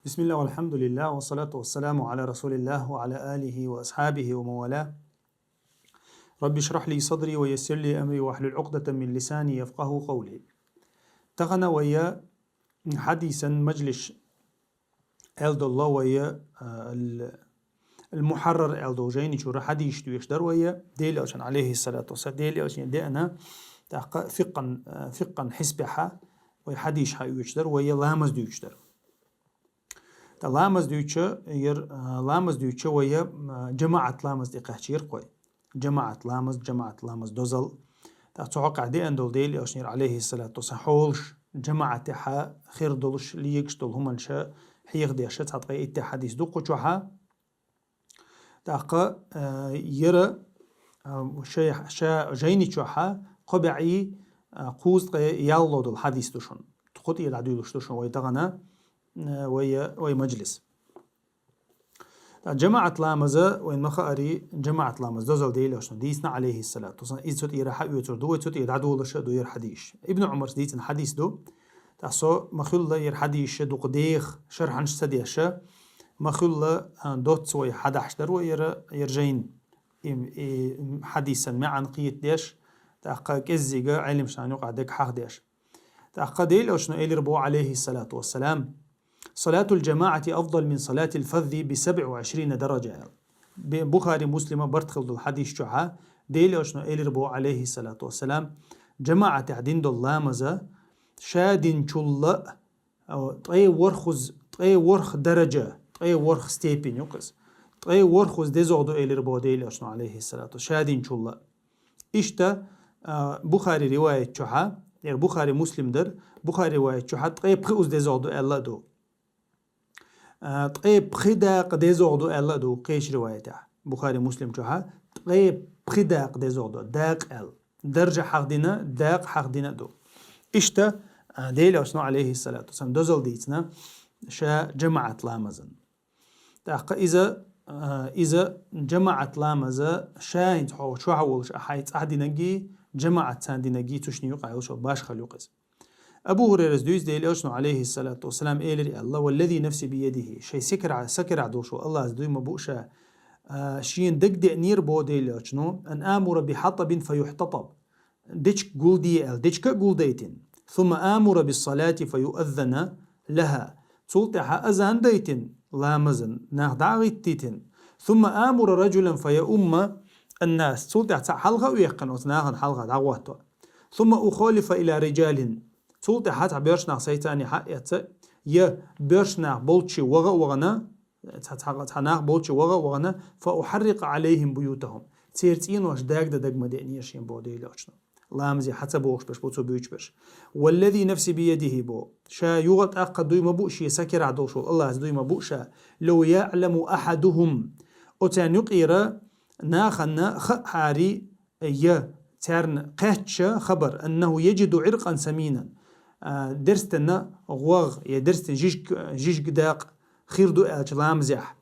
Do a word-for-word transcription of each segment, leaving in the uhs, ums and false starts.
بسم الله والحمد لله والصلاة والسلام على رسول الله وعلى آله وأصحابه ومن والاه. رب اشرح لي صدري ويسر لي أمري واحلل عقدة من لساني يفقهوا قولي. Тахана вайя хьадисан мажлис аьлла долу вайя, а, ал-, ал-Мухьаррар аьлла долу жайни чура хьадисаш доьшуш дара вайя, Дела Элчан, алейхиссалату вассалам, Дела Элчан деана, тӀаккха фикъан, а, фикъан хьисбехьа вай хьадисаш хьаоьцуш дара вайя, ламаз дуьйцуш дара. Ткъа ламаз дуьйцу, яр, а, ламаз дуьйцу вайя, а, жамаӀат ламаз тӀе кхаьчира кхой. ЖамаӀат ламаз, жамаӀат ламаз дозал. Ткъа цу хьокъехь деана долу Дела Элчанера, алейхиссалату вассалам, хьолаш, жамаӀатехьа хир долуш, легаш долу хӀуманаш хьехадеш цхьа ткъе итт хьадис ду кху чохьа. ТӀаккха, а, яра, а, шай-, ша жайни чохьа кхо бӀе, а, кхузткъе ялхалгӀа долу хьадис ду шуна. Кху тӀера дӀадуьйлуш ду шуна вай тахана, а, вай, вай мажлис. Ткъа жамаӀат ламаза, вайн ма хаари, жамаӀат ламаз дозал Дела Элчано дийцина, алейхиссалату вассалам. Иза цу тӀера хьаоьцур ду, вай цу тӀера дӀадолуш а ду яра хьадисаш. Ибн Ӏумарс дийцина хьадис ду. Ткъа со ма хуьллу яра хьадисаш дукха деха шархьанаш ца деш, ма хуьллу, а, доцца вай хьадахьаш дара вай яра, яра жайна. И, и хьадисан маьӀна кхетадеш, тӀаккха кӀеззига Ӏеламнашна юкъахь дерг хьахадеш. ТӀаккха Дела Элчано элира боху, алейхиссалату вассалам: «صلاة الجماعة أفضل من صلاة الفذ بسبع وعشرين درجة», аьлла. Бе-, Бухари, Муслима барт хилла долу хьадис чохьа Дела Элчано элира боху, алейхиссалату вассалам, жамаӀатехь дина долу ламаза ша динчул а, а, ткъе ворхӀуз-, ткъе ворхӀ даража, ткъе ворхӀ степень ю кхуьз. Ткъе ворхӀуз дезагӀа ду элира боху Дела Элчано, алейхиссалату, ша динчул а. Иштта, а, Бухари риваят чохьа, яра Бухари, Муслим дара, Бухари риваят чохьа ткъе пхиъуз дезагӀа ду аьлла а ду. А, ткъе пхи дакъа дезагӀа ду аьлла а ду кхечу риваятехь. Бухари, Муслим чохьа ткъе пхи дакъа дезагӀа ду, дакъа аьлла. Даржа хьахдина, дакъа хьахдина а ду. Иштта, а, Дела Элчано, алейхиссалату вассалам, дозал дийцина ша жамаӀат ламазан. ТӀаккха иза, а, иза жамаӀат ламаза ша хӀинца хьо чохь волуш ахьа цӀахь динаргий, жамаӀат царна динаргий, цу шинна юкъахь йолуш башхалла ю кхуьз. Абу Хурайрас дуьйцу Дела Элчано, алейхиссалату вассалам, элира аьлла: «والذي نفسي بيده», шайн сакарахь, сакарахь долуш волу Аллахьца дуй ма бу ша, а, шена дагадеанера боху Дела Элчано: «أن آمر بحطب فيحتطب». Дечка гулде аьлла, дечка а гулдайтина. «ثم آمر بالصلاة فيؤذن لها». Цул тӀаьхьа азан дайтина, ламазан, нах дӀа а гӀиттийтина. «ثم آمر رجلا فيؤم الناس». Цул тӀаьхьа цхьа хьалха а ваьккхина, оцу нахана хьалха дӀагӀотто. «ثم أخالف إلى رجال». Цул тӀаьхьа цхьа боьрша нах сайца а хьаэцна, я боьрша нах болчу ваха а вахана, цхьа, цхьа, цхьа нах болчу ваха а вахана, «فأحرق عليهم بيوتهم». Церан цӀенош дагдан дага ма деанера шена боху Дела Элчано. Ламазе хьа ца бохуш берш бу цо буьйцуш берш. «والذي نفسي بيده» боху. Ша юха тӀаккха дуй ма бу шен сакарахь долуш волу Аллахьца дуй ма бу ша. «لو يعلم أحدهم». Оцарна юкъера нахана хаа хьари, я царна кхаьчча хабар, «أنه يجد عرقا سمينا», а, дерстина гӀогӀ, я дерстина жижиг, жижиг дакъа хир ду аьлча ламазехь.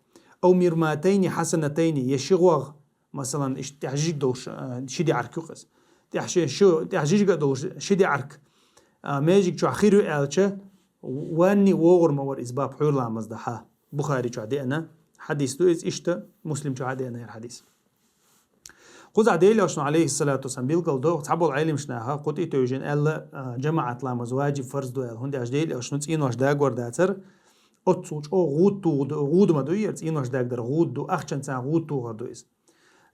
«أو مرماتين حسنتين», я ши гӀогӀ, масалан, иштта тӀехь жижиг долуш, а, ши даьӀарг ю кхуьз. ТӀехь ши, шу, тӀехь жижиг а долуш ши даьӀарг, а, межиг чохь хир ю аьлча, ванни вогӀур ма вара иза баб хьуьйр ламаз дахьа. Бухари чохь деана хьадис ду иза, иштта Муслим чохь а деана яра хьадис. Кхузахь Дела Элчано, алейхиссалату вассалам, билгал до, цхьаболу Ӏеламнаха кху тӀе тевжина аьлла, а, жамаӀат ламаз ваджиб, фарз ду аьлла, хӀунда аьлча Дела Элчано цӀенош дагор дацара, оццул чӀогӀа гӀуда туху ду, гӀуда ма ду яра, цӀенош дагдар гӀуда ду, ахчанца гӀуда тухар ду иза.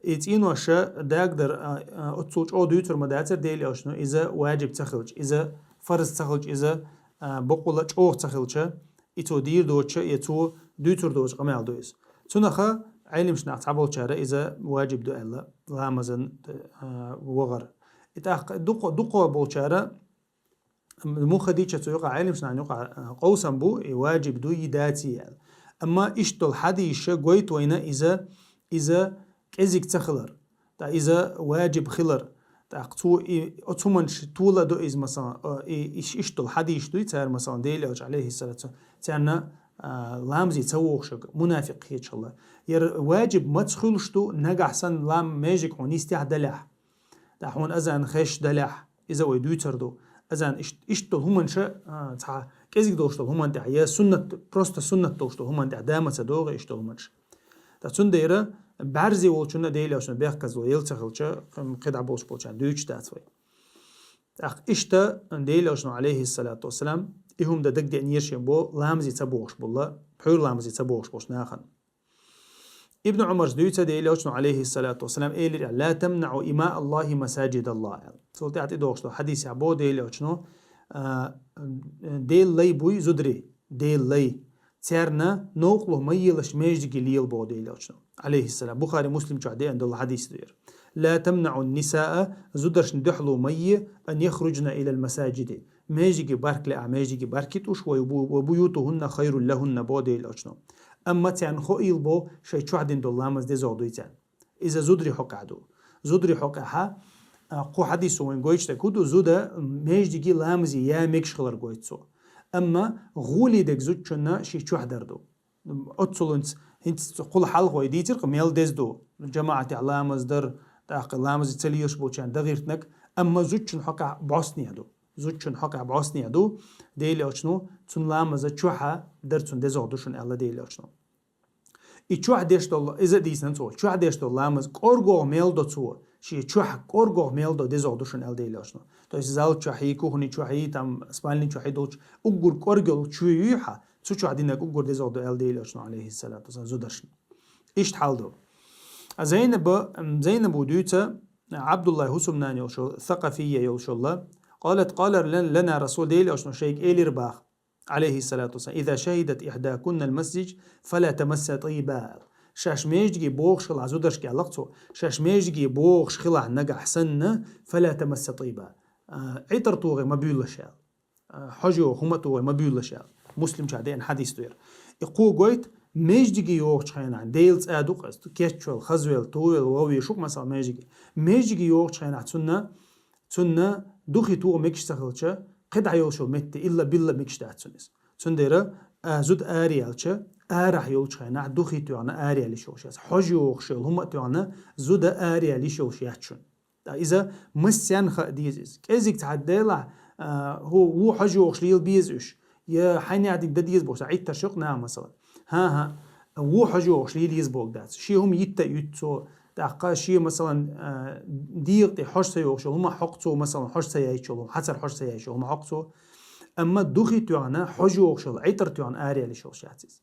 И цӀенош дагадар, а, а, оццул чӀогӀа дуьйцур ма дацара Дела Элчано, иза ваджиб ца хилча, иза фарз ца хилча, иза, а, бакъволу чӀогӀа ца хилча, и цо дийр доцуча, я цо дуьйцур доцу къамел ду иза. Цунаха Ӏеламнаха цхьаболчара иза ваджиб ду аьлла, ламазан, а, вогӀар. И тӀаккха дукха, дукха болчара муха дийча цу юкъа, Ӏеламнахана юкъа, а, къовсам бу, и ваджиб ду, и даций аьлла. Амма иштта долу хьадисаша гойту вайна иза, иза кӀезиг ца хилар. ТӀа иза ваджиб хилар. ТӀаккха цо и, оцу хӀуманаш тола до иза, масалан, а, и, иш-, иштта долу хьадисаш дуй, цара, масалан, Дела Элча, алейхиссалату, царна, а, ламазе ца вогӀушаг, мунафикъ хеташ хилла. Яра ваджиб маца хуьлуш ду, нагахь санна лам межиг хьуна йистехь далехь. ТӀа хьуна азан хезаш далехь, иза вай дуьйцур ду. Азан ишт-, иштта долу хӀуманаш, а, цхьа кӀезиг долуш долу хӀуманна тӀехь, я суннат, просто суннат долуш долу хӀуманна тӀехь да ма ца догӀу иштта долу хӀуманаш. Ткъа цундела бӀаьрзе волчунна Делан Элчано бехказло яла ца хилча, кхин кхидӀа болуш болчарна дуьйцуш дац вай. ТӀаккха иштта Делан Элчано, алейхиссалату вассалам, и хӀума дан дагадеънера шен бо ламазе ца богӀуш болла, пхьуьйра ламазе ца богӀуш болчу нахана. Ибн Ӏумарс дуьйцу Делан Элчано, алейхиссалату вассалам, элира: «Ла тамнаӀу има Аллахи масаджид Аллах», – аьлла. Цул тӀаьхьа тӀедогӀуш долу хьадисехь бо Делан Элчано, а, Делан лай буй зударий, Делан лай. Царна новкъарло ма елаш междиге лела боху Делан Элчано, алейхиссалам. Бухари, Муслим чохь деана долу хьадис ду яра. «Ла тамнаӀу нисаа», зударшна дуьхьало ма е, «ан яхруджна илал масаджиди». Междиге барт лаахь, междиге барт йитӀуш, «ва бу-, ва буютухунна хайрул лахунна», бо Делан Элчано. Амма царна хоийла бо, шайн чохь дина долу ламаз дезогӀа дуй царна. Иза зударий хьокъехь ду. Зударий хьокъехьа, а, кху хьадисо вайн гойтуш дерг хӀун ду, зуда междиге ламазе яа мегаш хилар гойту цо. Амма гӀоле дерг зудчунна шен чохь дар ду. Оццулунца хӀинца кхул хьалхой дийцира-кх мел деза ду. ЖамаӀатехь ламаз дар, тӀаккха ламазе ца лелаш болчарна дан гӀиртинарг, амма зудчун хьокъехь бӀостанехь ду. Зудчун хьокъехь бӀостанехь ду, Делан Элчано, цунна ламаза чохьа дар цунна дезогӀа ду шуна аьлла Делан Элчано. И чохь деш долу, иза а дийцина цо, чохь деш долу ламаз кӀоргогӀа мел до цо, шен чохь кӀоргогӀа мел до дезогӀа ду шуна аьлла Делан Элчано. То есть зал чохьий, кухни чохьий, там спальни чохьий долчу уггар кӀорга йолу чоь юй хьан, цу чохь динарг уггар дезогӀа ду аьлла Делан Элчано, алейхиссалату вассалам, зударшна. Иштта хьал ду. А Зайнаба, м, Зайнабо дуьйцу, Абдуллай хӀусамнана йолуш, Сакъафия йолуш йолла. Къалат, къала лан-, лана Расул, Делан Элчано шайга элира баха, алейхиссалату вассалам: «Иза шахидат ихьдакуннал масджид, фала тамасса тӀийба». Шаьш междиге богӀуш хилахь, зударшка аьлла-кх цо, шаьш междиге богӀуш хилахь нагахь санна, фала тамасса тӀийба. А, Ӏитар тухий ма буьйлалаш аьлла. А, хьожа йогӀу хӀума тухий ма буьйлалаш аьлла. Муслим чохь деана хьадис ду яра. И кхо гойту, междиге йогӀучу хенахь, Делан цӀа ду-кх иза, кечвелла, хазвелла, товелла, вовве шу-кх, масала, междиге. Междиге йогӀучу хенахь цунна, цунна духи тоха мегаш ца хилча, кхидӀа йолуш йолу метте илла билла мегаш дац цунна иза. Цундела, а, зуда араяьлча, арахь йолчу хенахь духи тоьхна араяьлла йиш йолуш яц. Хьожа йогӀуш йолу хӀума а тоьхна, зуда араяьлла йиш йолуш яц шуна. Ткъа иза массарна хаа деза иза. КӀезиг цхьа делахь, а, хӀу-, ву хьожа йогӀуш лела беза уьш. Я хьайнехь динга дан деза бохуш, Ӏиттарш ю-кх наха, масала. ХӀан-хӀа, ву хьожа йогӀуш лела еза боху дац. Шен хӀума йитта а юьту цо, тӀаккха шен, масалан, а, дегӀа тӀе хьожа ца йогӀуш йолу хӀума хьокху цо, масалан, хьожа ца яйча йолу хӀума, хьацар хьожа ца яйча йолу хӀума хьокху цо. Амма духи тоьхна, хьожа йогӀуш йолу, Ӏитар тоьхна араяьлла йиш йолуш яц иза.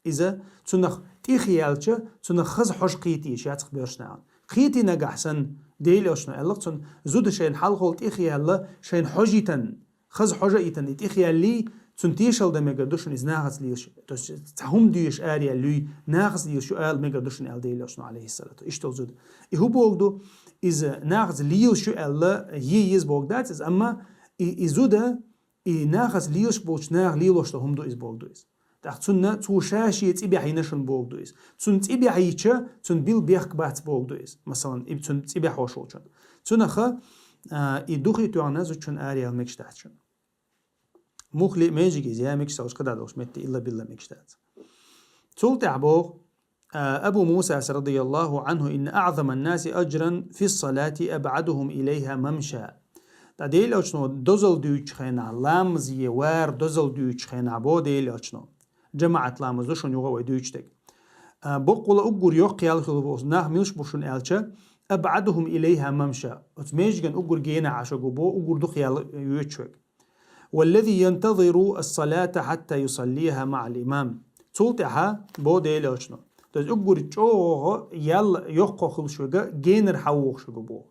Иза цунах тӀехъяьлча, цунах хаза хьожа кхетийша яц-кх боьрша нахана. Кхетий нагахь санна, Делан Элчано аьлла-кх цунна, зуда шайна хьалхал тӀехъяьлла, шайна хьожа йитан, хаза хьожа а йитан, и тӀехъяьллий, цунна тешалла дан мегар ду шуна иза нахаца лелаш. То есть цхьа хӀума доьшуш араяьлла юй, нахаца лелаш ю ала мегар ду шуна аьлла Делан Элчано, алейхиссалату. Иштта йолу зуда. И хӀун боху ду, иза нахаца лелаш ю аьлла, е еза боху дац иза, амма и, и зуда, и нахаца лелаш болчу наха лелош долу хӀума ду иза боху ду иза. ТӀаккха цунна цо ша шен цӀе баьхьийна шуна боху ду иза. Цунна цӀе баьхьийча, цунна билла бехк бац боху ду иза. Масалан, и цунна цӀе баьхьош волчунна. Цунаха, а, и духи тоьхна зудчун араяьлла мегаш дац шуна. Муххале а междиге иза яа мегаш ца хилча, кхидӀа долуш метте илла билла мегаш дац. Цул тӀаьхьа боху, а, Абу Мусас, радияллаху анхӀу: «Инна аӀзаман наси аджран фис салати абӀадухум илайха мамша». Ткъа Делан Элчано дозалла дуьйцучу хенахь, ламазе вар дозалла дуьйцучу хенахь бо Делан Элчано. ЖамаӀат ламаз ду шуна юха а вай дуьйцуш дерг. А, боккъала уггар йоккха ял хила бо нах милаш бу шуна аьлча, абӀадухум илайха мамша. Оцу межиган уггар генахь Ӏаш верг ву бо, уггар дукха ял йоьдуш верг. «Валлази янтазиру ас-салата хьатта юсаллиха маӀал имам». Цул тӀаьхьа бо Делан Элчано. То есть уггар чӀогӀа ял йоккха хилуш верг генара хьан вогӀуш верг ву бо.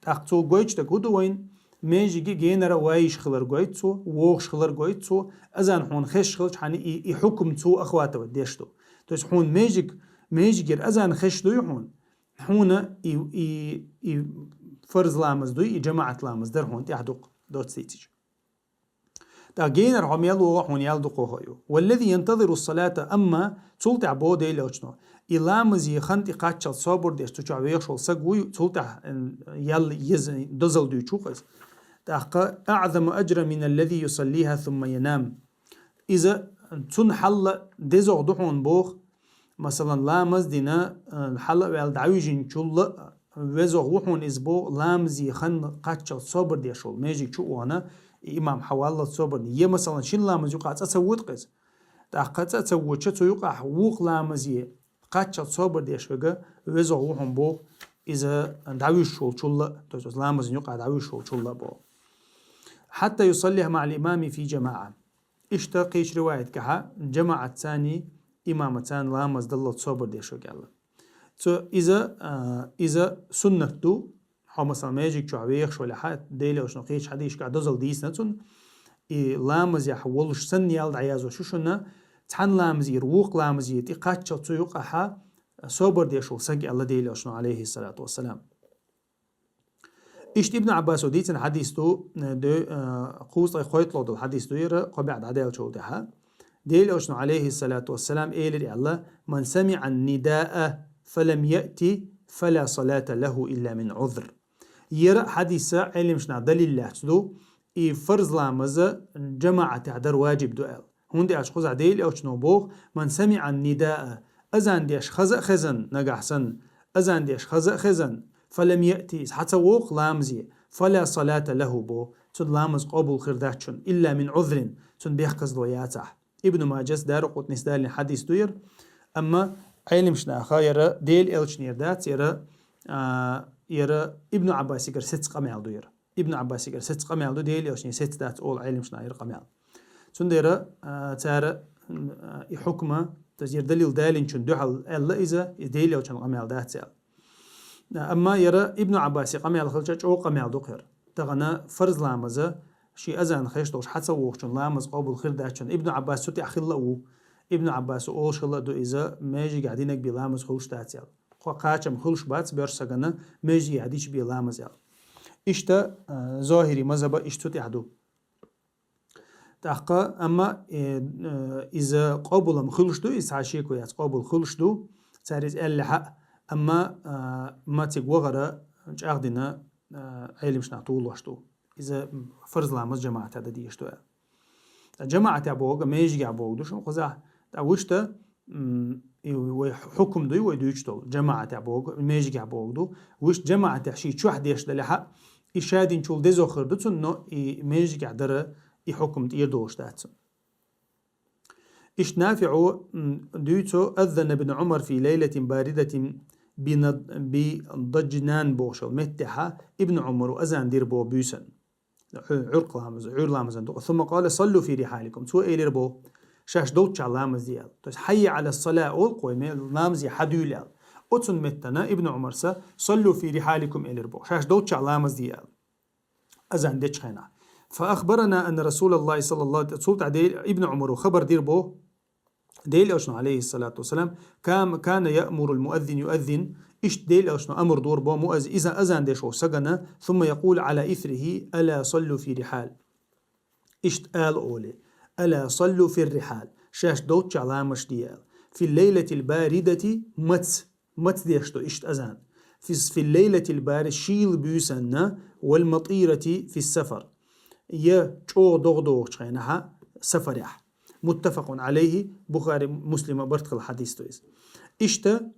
ТӀаккха цо гойтуш дерг хӀун ду вайна? Межиге генара ваийша хилар гойту цо, вогӀуш хилар гойту цо, азан хьуна хезаш хилча хьан и, и хьукум цо охватывать деш ду. То есть хьуна межиг, межигера азан хезаш дуй хьуна? Хьуна и, и, и фарз ламаз дуй, и жамаӀат ламаз дар хьуна тӀехь дукха доцца дийцича. ТӀаккха генара хьо мел вогӀу хьуна ял дукха хаа ю. «Валлази янтазиру ас-салата», амма цул тӀаьхьа бо Делан Элчано. И ламазе хан тӀе кхаччалц собар деш цу чохь вехаш волу саг вуй, цул тӀаьхьа, м, ял еза дозалла дуьйцуш ву-кх иза. ТӀаккха: «АӀзаму аджран мин аллази юсаллиха сумма янам». Иза цунна хьалла дезогӀа ду хьуна боху, масалан, ламаз дина, э, хьала а ваьлла дӀавижинчул а везогӀа ву хьуна иза боху, ламазе хан кхаччалц собар деш волу, межиг чу а вахана, И имам хьаваллалц собарна. Е, масалан, шин ламаз юкъа цӀа ца вода-кх иза. ТӀаккха цӀа ца водача, цу юкъахь вукху ламазе кхаччалц собар деш верг веза ву хьуна боху, иза дӀавуьжуш волчул а, то есть ламазна юкъа дӀавуьжуш волчул а боху. «Хьатта юсаллиха маӀал имами фи жамаӀа». Иштта кхечу риваятехь, жамаӀатцаний, имамацаний ламаз даллалц собар деш верг аьлла. Цо иза, а, иза суннат ду, хьо, масалан, межиг чохь вехаш валахь, Делан Элчано кхечу хьадисашкахь дозалла дийцина цунна, и ламазехь волуш санна ял дӀаязо шу шуна, цхьана ламазера вукху ламазе тӀе кхаччалц цу юкъахь собар деш волу саг аьлла Делан Элчано, алейхиссалату вассалам. Иштта Ибн Ӏаббасо дийцина хьадис ду, э, де, э, кхузткъе кхойтталгӀа долу хьадис ду яра, кхо бӀе дӀадаьллачул тӀаьхьа. Делан Элчано, алейхиссалату вассалам, элира аьлла: «Ман самиӀа ан-нидаа фалам яъти, фала салата лаху илла мин Ӏузр». Яра а хьадиса Ӏеламнаха далил лаьцна ду, и фарз ламаза жамаӀатехь дар ваджиб ду аьлла. ХӀунда аьлча кхузахь Делан Элчано боху: «Ман самиӀа ан-нидаа», азан деш хаза а хезан, нагахь санна, азан деш хаза а хезан, «фалам яъти», иза хьа ца воккху ламазе, «фала салата лаху», бо, цуьнан ламаз къобул хир дац шуна, «илла мин Ӏузрин», цуьнан бехказло яцахь. Ибн Маджас, Даракъутнис далийна хьадис ду яра, амма Ӏеламнаха яра Делан Элчанера дац, яра, а, яра Ибн Ӏаббасигара сецца къамел ду яра. Ибн Ӏаббасигара сецца къамел ду, Делан Элчанера сецца дац олу Ӏеламнаха яра къамел. Цундела, а, цара, м, а, и хьукма, то есть яра далил далийначунна дуьхьал аьлла иза, и Делан Элчанан къамел дац аьлла. А, амма яра Ибн Ӏаббасе къамел хилча чӀогӀа къамел ду-кх яра. Тахана фарз ламаза шен азан хезаш долуш хьа ца воккхучун ламаз къобул хир дац шуна. Ибн Ӏаббас цу тӀехь хилла а ву. Ибн Ӏаббасо олуш хилла а ду иза, межигехь динарг бен ламаз хуьлуш дац аьлла. Кхо кхачам хуьлуш бац боьрша сагана межигехь дича бен ламаз аьлла. Иштта, а, зохири мазхаба иштта цу тӀехь ду. ТӀаккха, амма, э, э, иза къобулам хуьлуш ду, иза цхьа шеко яц, къобул хуьлуш ду, цара иза аьллехь а, амма, а, ма цига вахара чӀагӀдина, а, Ӏеламнаха толуш ду. Иза, м, фарз ламаз жамаӀатехь дан дезаш ду аьлла. Ткъа жамаӀатехь бохург, межигехь бохург ду шуна кхузахь. Ткъа вуьшта, м, и вай хьукум дуй, вай дуьйцуш долу, жамаӀатехь бохург, межигехь бохург ду. Вуьшта жамаӀатехь шен чохь деш далахь а, и ша динчул дезо хир ду цунна, но и межигехь дара и хьукум тӀера долуш дац цунна. Иштта НафиӀо, м, дуьйцу: «Аззана ибн Ӏумар фи лайлатин баридатин би над-, би Даджнан», бохуш йолу меттехь Ибн Ӏумаро азан дира боху буьйсанна. Ӏу-, Ӏуьркъ ламаз, Ӏуьйра ламазан дукъа. «Сумма къала: саллу фи рихьаликум». Цо элира боху: «Шаьш долччохь ламаз де», аьлла. То есть, «Хьаййа Ӏала ссала», олу кхо, ме-, ламазе хьадуьйла аьлла. Оцун меттана Ибн Ӏумарса: «Саллу фи рихьаликум», элира боху. «Шаьш долччохь ламаз де», аьлла. Азан дечу хенахь. «Фа ахбарана анна Расулаллахи саллаллаху алейхи ва саллям», цул тӀаьхьа Дел-, Ибн Ӏумаро хабар дира боху, Делан Элчано, алейхиссалату вассалам, кам-, кана яъмурул муаззин юаззин, иштта Делан Элчано амр дора боху муазз-, иза азан деш волу сагана, сумма якъулу ала исрихи: «Ала саллу фи рихьал». Иштта ала олий: «Ала саллу фи рихьал», шаьш долччохь ламаш де аьлла. «Фи лейлатил баридати», мац, мац деш ду иштта азан. «Фи, фи лейлатил бари», шийла буьйсанна, «вал матирати фи сафар», я чӀогӀа догӀа догӀучу хенахь, сафарехь. Муттафакъун алейхи, Бухари, Муслима барт хилла хьадис ду иза. Иштта,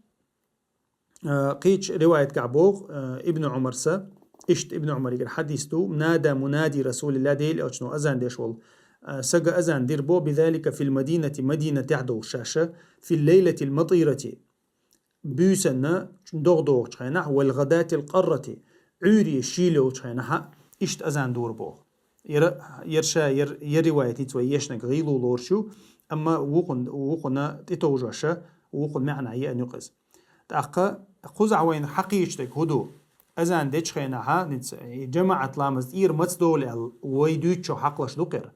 а, кхечу риваятгахь боху, а, Ибн Ӏумарса, иштта Ибн Ӏумаригара хьадис ду: «Нада мунади Расулилла», Делан Элчано азан деш волу, а, сага азан дира боху, «бизалика фил мадинати», Мадинатехь долуш шаьш, «фил лейлатил матирати», буьйсанна догӀа догӀучу хенахь, «вал гӀадатил къаррати», Ӏуьйре шийла йолчу хенахь, иштта азан дора боху. Яра, яра ша, яра, яра риваят хӀинца вай ешнарг гӀийла лоруш ю, амма вукхун-, вукхунна тӀетовжоша, вукхун маьӀна еана ю-кх иза. ТӀаккха кхузахь вайна хьан кхеташ дерг хӀун ду? Азан дечу хенахь, хӀинца, и жамаӀат ламаз тӀера маца долу аьлла, вай дуьйцучо хьакхалаш ду-кх яра.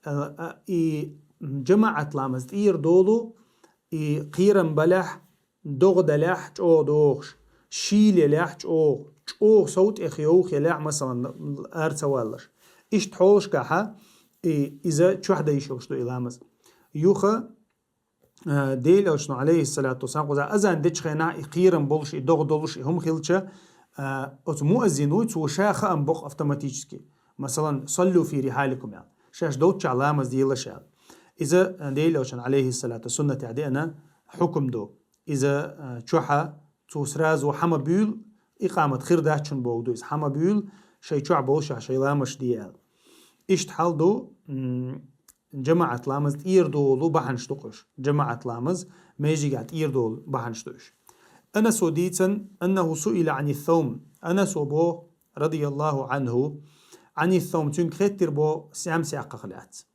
А, а, и жамаӀат ламаз тӀера долу, и кхерам балахь, догӀа далахь чӀогӀа догӀуш, шийла елахь чӀогӀа, чӀогӀа сов тӀех йовха елахь, масалан, ара ца валлаш. Иштта хьолашкахь, и, иза чохь дан йиш йолуш ду и ламаз. Юха, а, Делан Элчано, алейхиссалату вассалам, кхуза азан дечу хенахь, и кхерам болуш, и догӀа долуш, и хӀума хилча, а, оцу муаззин вуй, цо ша хаам боккху автоматически. Масалан, «саллу фи рихьаликум», аьлла. Шаьш долччохь ламаз делаш аьлла. Иза, а, Делан Элчан, алейхиссалату, суннатехь деана хьукум ду. Иза, а, чохьа цо сразу хьан ма буьйлу, икъамат хир дац шуна боху ду иза. Хьан ма буьйлу, шайн чохь болуш шайн ламаш де аьлла. Иштта хьал ду, м, жамаӀат ламаз тӀера долу бахьанаш ду-кх уьш. ЖамаӀат ламаз межигехь тӀера долу бахьанаш ду уьш. Анасо дийцина, أنه سئل عن الثوم. Анасо боху, رضي الله عنه, عن الثوم, цуьнга хеттира боху саьмсаьккхах лаьцна.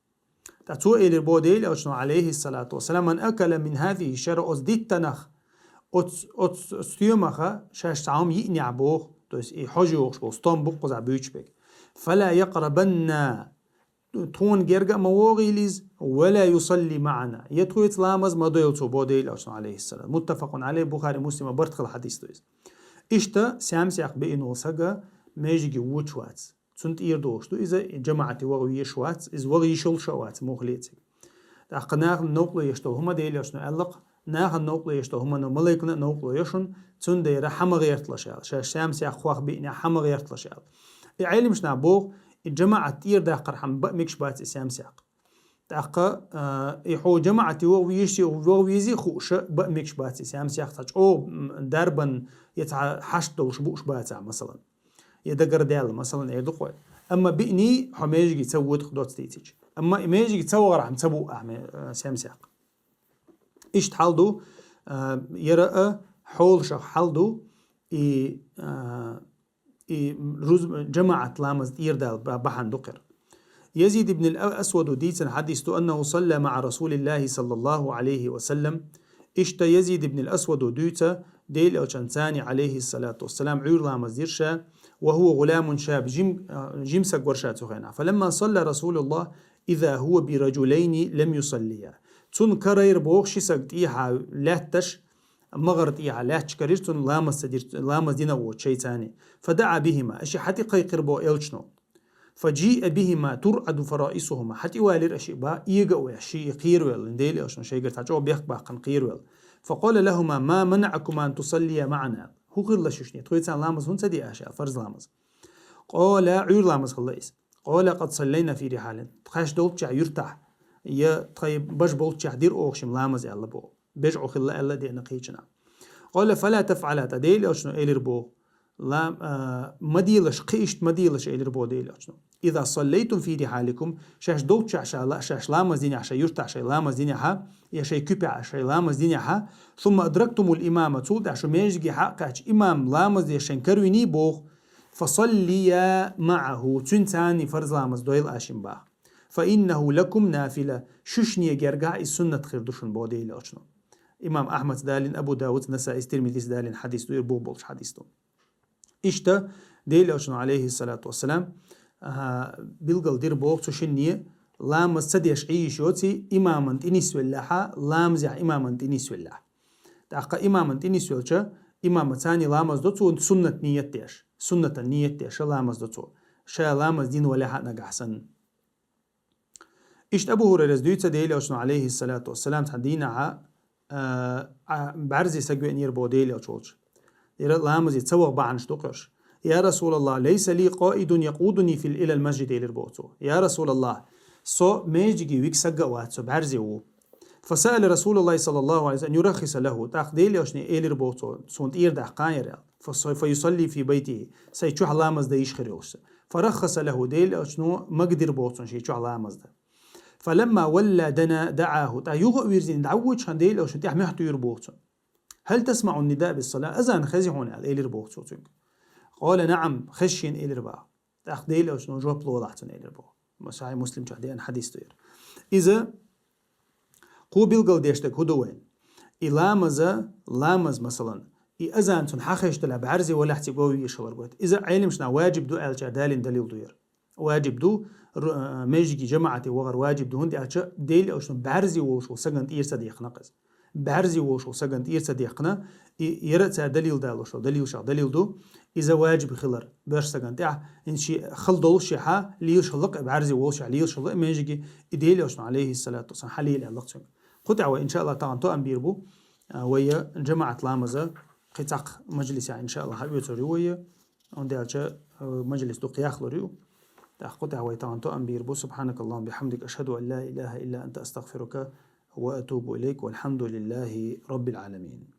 Ткъа цо элира боху Делан Элчано, عليه الصلاة والسلام: من أكل من هذه الشجرة, оцу диттанах, оцу, оцу стоьмах шаьш цхьа хӀума йиънехь боху, то есть и хьожа йогӀуш болу стом бу-кх кхузахь буьйцуш берг. فلا يقربن, тхуна герга а ма вогӀийла иза, ولا يصلي معنا, я тхоьца ламаз ма дойла цо, боху Делан Элчано, عليه السلام. متفق عليه, Бухари, Муслима барт хилла хьадис ду иза. Иштта саьмсаьккха биъна волу сага межиге воьдуш вац. Цунна тӀера долуш ду иза, и жамаӀате ваха везаш вац, иза ваха йиш йолуш а вац, муха лециг. ТӀаккха нахана новкъарло еш долу хӀума, Делан Элчано аьлла-кх, нахана новкъарло еш долу хӀума, но малайкана а новкъарло йо шуна, цундела хьан ма гӀерталаш аьлла, шаьш саьмсаьккха хьох биънехь хьан ма гӀерталаш аьлла. И Ӏеламнаха боху, и жамаӀат тӀера даккхархьама бан мегаш бац и саьмсаьккха. ТӀаккха, а, и хьо жамаӀате ваха везий, ваха везий хууш а бан мегаш бац и саьмсаьккха, цхьа чӀогӀа, м, дарбан я цхьа хьашт долуш бууш бацахь, масалан. Я дагара даьлла, масалан, эр ду-кх вай. Амма биъний хьо межиге ца воьду-кх доцца дийцича. Амма и межиге ца вахархьама ца бу ахьа ме-, а, саьмсаьккха. Иштта хьал ду, а, яра а хьолашах хьал ду, и, а, и руз-, жамаӀат ламаз тӀера дала ба-, бахьана ду-кх хӀара. Язид ибн ал-Асвадо дийцина хьадис ду, أنه صلى مع رسول الله صلى الله عليه وسلم. Иштта Язид ибн ал-Асвадо дуьйцу, Делан Элчанца, عليه الصلاة والسلام, Ӏуьйра ламаз дира ша, وهو غلام شاب, жим-, а, жима саг вара ша цу хенахь. فلما صلى رسول الله إذا هو برجلين لم يصليا. Цунна карайра боху ши саг тӀехьа лаьтташ, магӀар тӀехьа лаьтташ карийра цунна, ламаз ца дира, ламаз дина а воцуш шайца. فدعا بهما, аша хьатӀекхайкхира боху Элчано. فجيء بهما ترعد فرائصهما, хьатӀевалийра аша и ба, эга а веш, ши и кхеравелла, Делан Элчано шайгара цхьа чӀогӀа бехк баккхина кхеравелла. فقال لهما: ما منعكما أن تصليا معنا؟ ХӀун хилла шуьшинна, тхоьца ламаз хӀунда ца дина аша, фарз ламаз? قالا, Ӏуьйра ламаз хилла иза. قالا: قد صلينا في رحالنا. Тхаьш долччехь юьртахь, я тхайн бажа болччехь дира оха шимма ламаз аьлла боху. Бежа Ӏу хилла аьлла а деана кхечанхьа. قال: فلا تفعلا, ткъа Делан Элчано элира боху. Ла-, а, ма делаш, кхин иштта ма делаш, элира боху Делан Элчано. إذا صليتم في رحالكم, шаьш долччехь ша ла-, шаьш ламаз динехь, шайн юьртахь шайн ламаз динехь, я шайн куьпехь шайн ламаз динехь, ثم أدركتم الإمام, цул тӀаьхьа шу межигехь а кхаьчча, имам ламаз деш шайн каравиний боху, فصليا معه, цуьнца цхьаьна фарз ламаз дойла аша шимма боху. فإنه لكم نافلة, шуьшинна гергахь иза суннат хир ду шуна боху Делан Элчано. Имам Ахьмада далийна, Абу Дауда, Насаис, Тирмизис далийна хьадис ду, ира бух болуш хьадис ду. Иштта Делан Элчано, عليه الصلاة والسلام, а, билгал дира боху цу шинна, ламаз ца деш Ӏийш йоций, имаман тӀе нисвеллехь, ламазехь имаман тӀе нисвеллехь. ТӀаккха имаман тӀе нисвелча, имамаца цхьаьна ламаз до цо, суннат ниет деш, суннатан ниет деш ламаз до цо, ша ламаз дина валехь а нагахь санна. Иштта Абу ХӀурайрас дуьйцу, Делан Элчано, عليه الصلاة والسلام, цхьана дийнахь, а, а, бӀаьрзе саг веанера боху Делан Элча волчу. Ира ламазе ца ваха бахьанаш ду-кх уьш. يا رسول الله، ليس لي قائد يقودني في ال-، إلى المسجد, элира боху цо. Я Расулаллах, со межиге вига саг а вац, со бӀаьрзе ву. فسأل رسول الله صلى الله عليه وسلم أن يرخص له. ТӀаккха Делан Элчане элира боху цо, суна тӀера даккха яра аьлла. فص-، فيصلي في بيته. Сайн чохь ламаз дан йиш хир йолуш сан. فرخص له, Делан Элчано магадира боху цунна шен чохь ламаз дан. فلما ولى دنا دعاه. ТӀаккха юха а вирзина дӀавоьдучу хенахь Делан Элчано тӀаьхьа моьттура боху цунна. هل تسمع النداء بالصلاة؟ Азан хезий хьуна аьлла, элира боху цо цуьнга. قال نعم, хеза шена, элира боху. ТӀаккха Делан Элчано жоп лолахь цунна, элира боху. Сахьихь Муслим чохь деана хьадис ду яра. Иза кху билгал деш дерг хӀун ду вайна? И ламаза, ламаз, масалан, и азан цунна хьан хезаш далахь, бӀаьрзе валахь цига вовъеш хилар гойту. Иза Ӏеламнаха ваджиб ду аьллачара далийна далил ду яра. Ваджиб ду, ру-, а, межиге жамаӀате вахар ваджиб ду, хӀунда аьлча Делан Элчано бӀаьрзе волуш волу сагана тӀера ца дехна-кх иза. БӀаьрзе волуш волу сагана тӀера ца дехна, и яра а цара далил далош долу далилшах далил ду, иза ваджиб хилар боьрша сагана тӀехь, хӀинца шен хала долуш шен хьан, лелаш хилла-кх и бӀаьрзе волуш шен хьан, лелаш хилла и межиге, и Делан Элчано, عليه الصلاة والسلام, хьан лела аьлла-кх цуьнга. Кху тӀехь вай, иншааллах, тахана тоам бийр бу, а, вай жамаӀат ламаза кхин цхьаккха мажлисехь, иншааллах, хьан оьцур ю вай, хӀунда аьлча, а, мажлис дукха яхлур ю. ТӀаккха кху тӀехь вай тахана тоам бийр бу. سبحانك اللهم وبحمدك، أشهد أن لا إله إلا أنت، أستغفرك وأتوب إليك، والحمد لله رب العالمين.